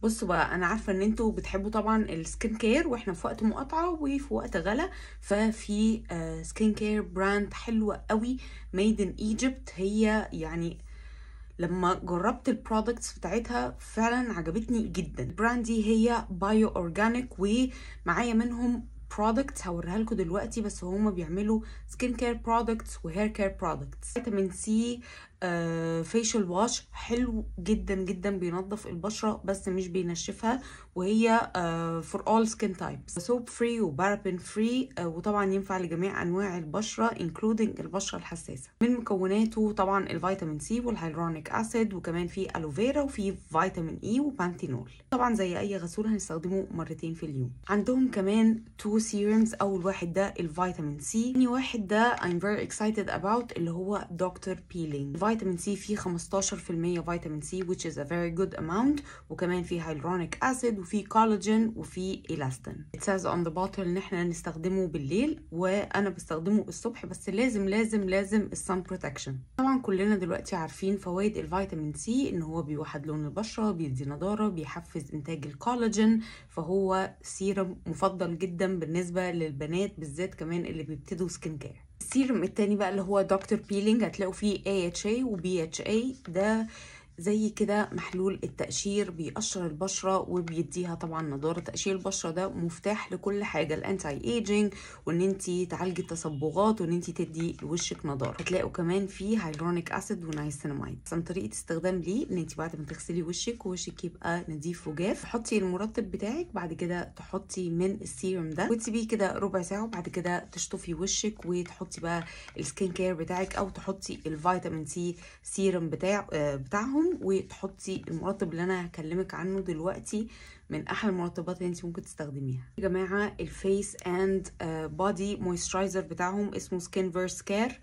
بصوا بقى، انا عارفه ان انتوا بتحبوا طبعا ال skin care، واحنا في وقت مقاطعه وفي وقت غلا، ففي skin care brand حلوة قوي made in Egypt. هي يعني لما جربت ال products بتاعتها فعلا عجبتني جدا. ال brand دي هي Bio Organic، ومعايا منهم products هوريها لكم دلوقتي. بس هما بيعملوا skin care products و hair care products. vitamin C facial wash حلو جدا جدا، بينظف البشرة بس مش بينشفها، وهي for all skin types، soap free و paraben free، وطبعا ينفع لجميع انواع البشرة including البشرة الحساسه. من مكوناته طبعا ال vitamin C وال hyaluronic acid، وكمان في aloe vera وفي vitamin E و panthenol. طبعا زي اي غسول هنستخدمه مرتين في اليوم. عندهم كمان two serums، اول واحد ده ال vitamin C، ثاني واحد ده I'm very excited about اللي هو Doctor Peeling. ال vitamin C فيه 15% vitamin C which is a very good amount، وكمان فيه hyaluronic acid وفيه كولاجين وفيه elastin. It says on the bottle ان احنا نستخدمه بالليل، وانا بستخدمه الصبح، بس لازم لازم لازم ال sun protection. طبعا كلنا دلوقتي عارفين فوائد ال vitamin C، ان هو بيوحد لون البشره، بيدي نضاره، بيحفز انتاج الكولاجين، فهو سيرم مفضل جدا بالنسبة للبنات بالذات كمان اللي بيبتدوا skin care. ال serum التاني بقى اللي هو Doctor Peeling، هتلاقوا فيه AHA و BHA، ده زي كده محلول التقشير، بيقشر البشرة وبيديها طبعا نضاره. تقشير البشرة ده مفتاح لكل حاجه، ال anti aging، وان انت تعالجي التصبغات، وان انت تدي لوشك نضاره. هتلاقوا كمان فيه hyaluronic acid و niacinamide. عن طريقه استخدام ليه، ان انت بعد ما تغسلي وشك ووشك يبقى نظيف وجاف، تحطي المرطب بتاعك، بعد كده تحطي من السيرم ده وتسيبيه كده ربع ساعه، وبعد كده تشطفي وشك وتحطي بقى ال skin care بتاعك، او تحطي ال vitamin C serum بتاعهم، وتحطي المرطب اللي انا هكلمك عنه دلوقتي، من احلى المرطبات اللي انت ممكن تستخدميها. يا جماعة ال face and body moisturizer بتاعهم اسمه Skin Verse Care،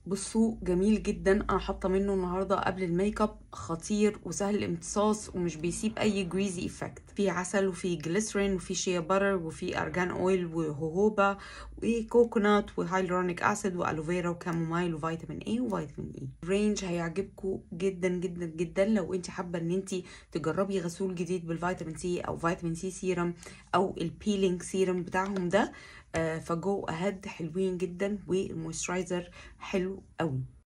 بصوا جميل جدا، انا حاطه منه النهارده قبل الميك اب، خطير وسهل الامتصاص ومش بيسيب اي greasy effect. في عسل وفي جليسرين وفي shea butter وفي argan oil و jojoba و coconut و hyaluronic acid و aloe vera و chamomile و vitamin A و vitamin E. range هيعجبكم جدا جدا جدا لو انت حابة ان انت تجربي غسول جديد بال vitamin C او vitamin C serum او ال peeling serum بتاعهم ده، ف go ahead، حلوين جدا وال moisturizer حلو قوي.